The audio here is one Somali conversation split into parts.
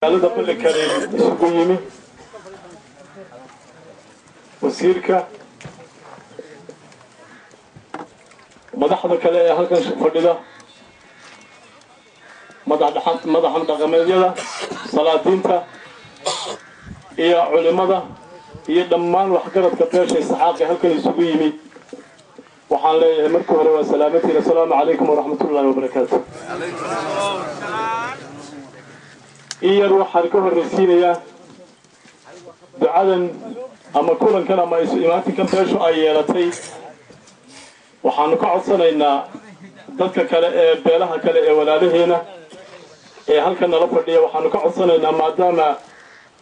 Magaalada Ballikariin isugu yimi wasiirka, madaxda kale ee halkan fadhida, madaxa dhaqameedyada, salaadiinta iyo culimada iyo dhammaan waxgaradka beesha Isxaaqe halkan isugu yimi, waxaan leeyahay marka hore waa salaamantiin. Assalaamu calaykum waraxmatullaahi wabarakaatu. In yar waxaan ka horraysiinayaa ducadan ama kulankan ama isu imaatinkan beeshu ay yeelatay. Waxaanu ka codsanaynaa dadka kale ee beelaha kale ee walaalaheena ee halkan nala fadhiya, waxaanu ka codsanaynaa maadaama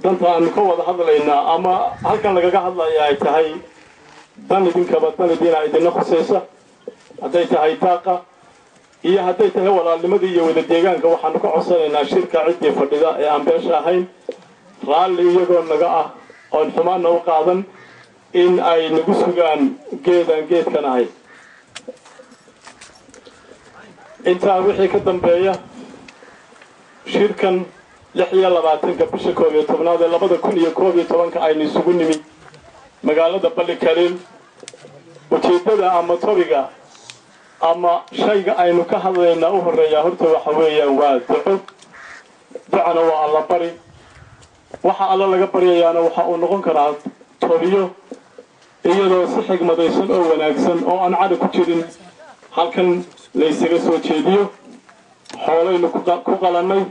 danta aanu ka wada hadlaynaa ama halkan lagaga hadlaya ay tahay dan idinkaba dan idina idinla khusaysa, hadday tahay daaqa iyo hadday tahay walaalnimadii iyo wada deegaanka, waxaanu ka codsanaynaa shirka ciddii fadhida ee aan beesha ahayn, raalli iyagoo naga ah oon xumaanna u qaadan, in ay nagu sugaan geedaan geedkan ahay. Intaa wixii ka dambeeya, shirkan 26-ka bisha 11aad ee 2011-ka aynu isugu nimi magaalada Ballikariin, ujeeddada ama topic-ga ama shayga aynu ka hadlaynaa u horreeyaa horta waxa weeyaan waa duco. Ducana waa alla bari. Waxa alla laga baryayaana waxa uu noqon karaa tobiyo iyadoo si xigmadaysan oo wanaagsan oo aan cadi ku jirin halkan laysaga soo jeediyo. Xoolaynu ku qalannay,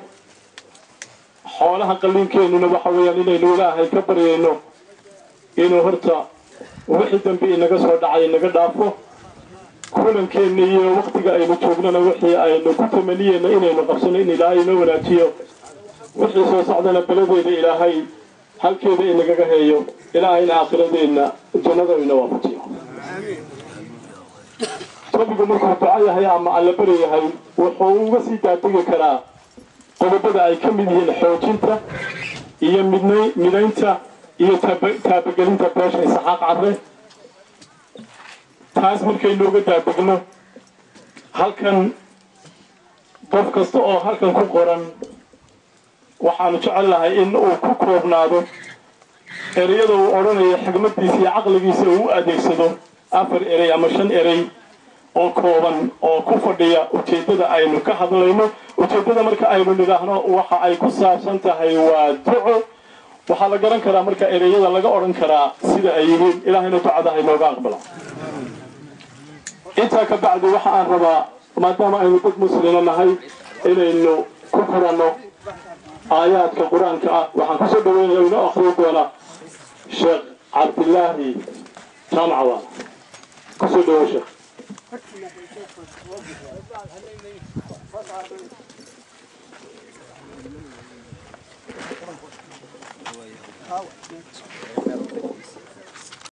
xoolaha qalliinkeennuna waxa weeyaan inaynu Ilaahay ka baryayno inuu horta wixii dambi inaga soo dhacay inaga dhaafo, kulankeenna iyo waktiga aynu joognana wixii aynu ku tamaniyeyna inaynu qabsano in Ilaahay inoo wanaajiyo, wixii soo socdana beladeeda Ilaahay halkeeda inagaga heeyo, Ilaahayna aakhiradeenna jannada ina waafajiyo. Topic-gu markuu duco yahay ama alla bari yahay, wuxuu uga sii daadegi karaa qodobada ay ka mid yihiin xoojinta iyo midaynta iyo taabagelinta beesha Isxaaq Carre. Taas markaynu uga daadegno, halkan qof kasta oo halkan ku qoran waxaanu jecel lahay in uu ku koobnaado ereyada uu odhanayo xigmadiisa iyo caqligiisa uu u adeegsado afar erey ama shan erey oo kooban oo ku fadhiya ujeeddada aynu ka hadlayno. Ujeeddada marka aynu nidhaahno waxa ay ku saabsan tahay waa duco, waxaa la garan karaa marka ereyada laga odhan karaa sida ay yihiin. Ilaahayna ducada haynooga aqbala. Intaa ka bacdi, waxa aan rabaa, maadaama aynu dad muslina nahay, inaynu ku furanno aayaadka Qur-aanka ah. Waxaan kusoo dhaweynaya, inoo akhriyi doona, Sheekh Cabdilaahi Jaamac Waala. Kusoo dhawo, sheekh.